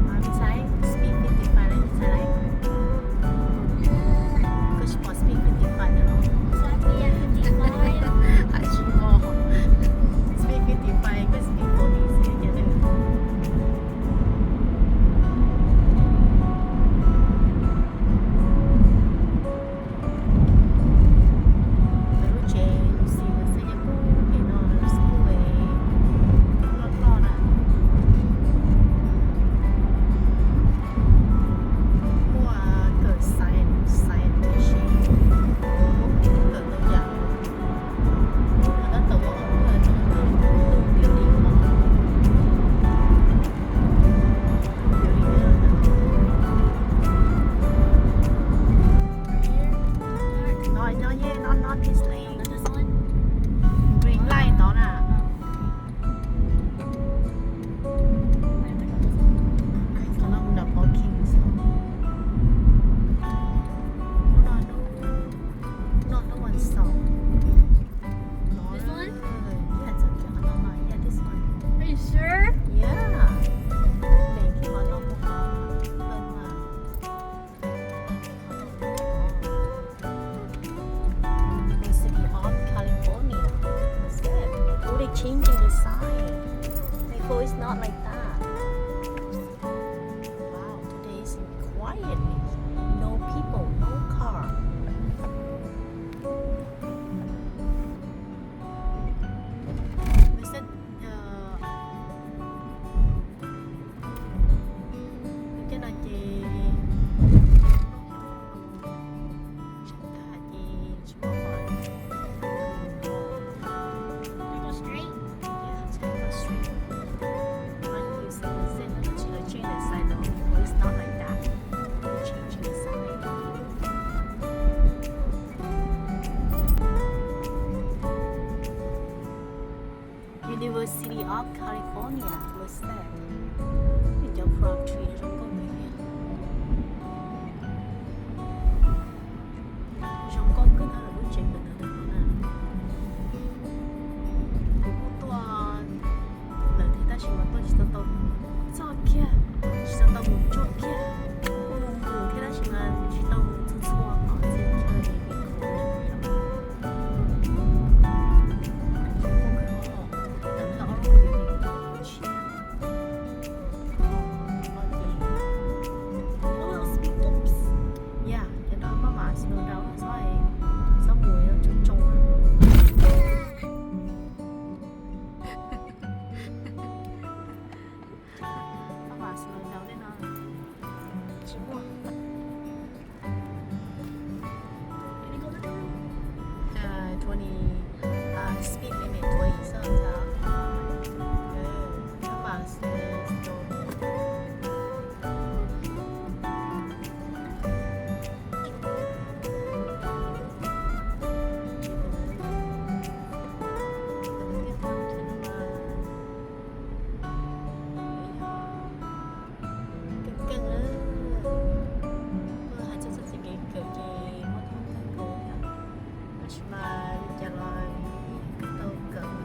Maj, mej txhais, speed fifty five, mej txhais lawm. Koj tsis pom speed fifty five ntawm no? Tsis pom. Speed fifty five, koj speed forty xwb ces. Lawv lub tsev Lucy lawv xeeb nyob puag pem no, lawv school loj loj na. Muaj kawm science, science, kawm ntau yam. Tab tom ua building no. No, no, yeah, not, not this lane. Green light tod na. Qhov no mus nram Four Kings. Hnub no, hnub no hnub vas xaum. This one? Yeah, it's okay. Hnub no, yeah, this one. Are you sure? Yeah. Ntev kiag qhov no mus qhov no mas. The City of California. What's that? Oh, they changing the sign. Before it's not like that. Wow, today is quietly. No people, no car. What's that? Uh, Cov no ces tsis muaj qhov. University of California, Merced. Cov palm tree zoo nkauj kawg li. Zoo nkauj kawg na, lub tsev ntawm no na. Kuv kuj tuaj lawm thiab tab sis mas tuaj tsis tau tau txog kiag, tsis tau tau mus tsuag kiag. Kuj mus mus thiab tab sis mas tsis tau mus txhua txhua qhov txhia chaw li. Yeah, cov no maj mam slow down, txhob, txhob mus too coob. Maj mam slow down tej no tsis muaj. Twenty, uh, speed limit twenty xwb ntag. Maj mam slow down. Keej keej na, koj hais txog txoj kev kawm ces muaj txoj kev kawm yom. Tab sis mas li cas los yeej tau kawm,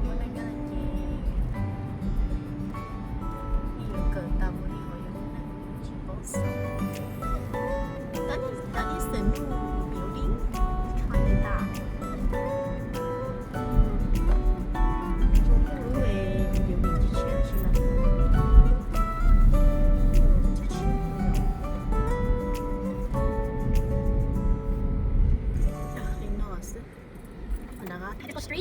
muaj neej nyob no ces yeej yuav kawm tas mus li hauv yus lub neej, tsis paub xav. That is, that is the new building. It's coming down. Lub building tshiab tshiab tab sis mas tshiab tshiab. Li no xwb. Nram no Pinnacle Street.